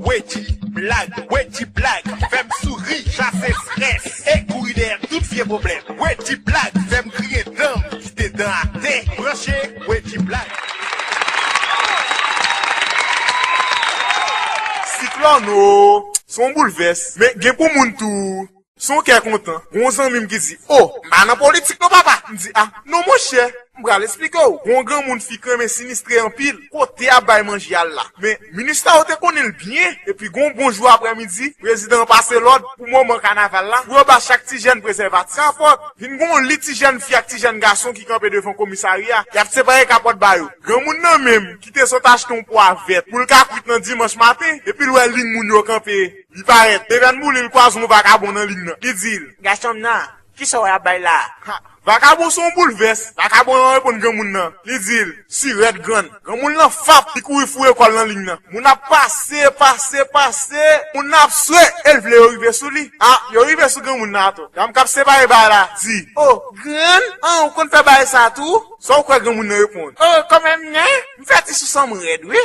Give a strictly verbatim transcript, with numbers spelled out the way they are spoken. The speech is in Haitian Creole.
Wedji Blag, Wedji Blag, fè m souri, chase strès, e kouri dèyè tout vye pwoblèm. Wedji Blag, fè m griyen dan m, kite dan atè. Branche Wedji Blag. Siklòn o, se yon boulvès, men gen pou moun tou. Se yon kè kontan. Gon zanmi m ki di, "O, m pa nan politik non, papa." M di, "A, non, monchè, m pral esplike w. Gon granmoun fi Kremen sinistre anpil, kote y ap bay manje a l la?" Men, minista yo te konnen l byen, epi gon bon jou aprèmidi, prezidan an pase lòd pou moman kanaval la, pou yo ba chak ti jèn prezèvatif. Sa fòt, vin gon lit ti jèn fi ak ti jèn gason ki kanpe devan komisarya, y ap separe kapòt ba yo. Granmoun nan menm, ki te sot achte yon pwa vèt, pou l ka kwit nan dimanch maten, epi l wè liy moun yo kanpe. Li parèt, devan boul li, l kwaze yon vakabon nan liy nan. Li di l, "Gason m nan, kisa w ap bay la a?" Ha, vakabon se yon boulvès. Vakabon an reponn granmoun nan. Li di l, "Sirèt grann." Granmoun nan fap, li kouri foure kò l nan liy nan. Moun ap pase, pase, pase. Moun nan ap swe, e l vle yo rive sou li. A, yo rive sou granmoun nan atò. Dam k ap separe bagay la di, "O, grann, an, ou konn fè bagay sa tou?" Sa w kwè granmoun nan reponn? "O, kanmenm, nen, m fè ti sou san m rèd, wi."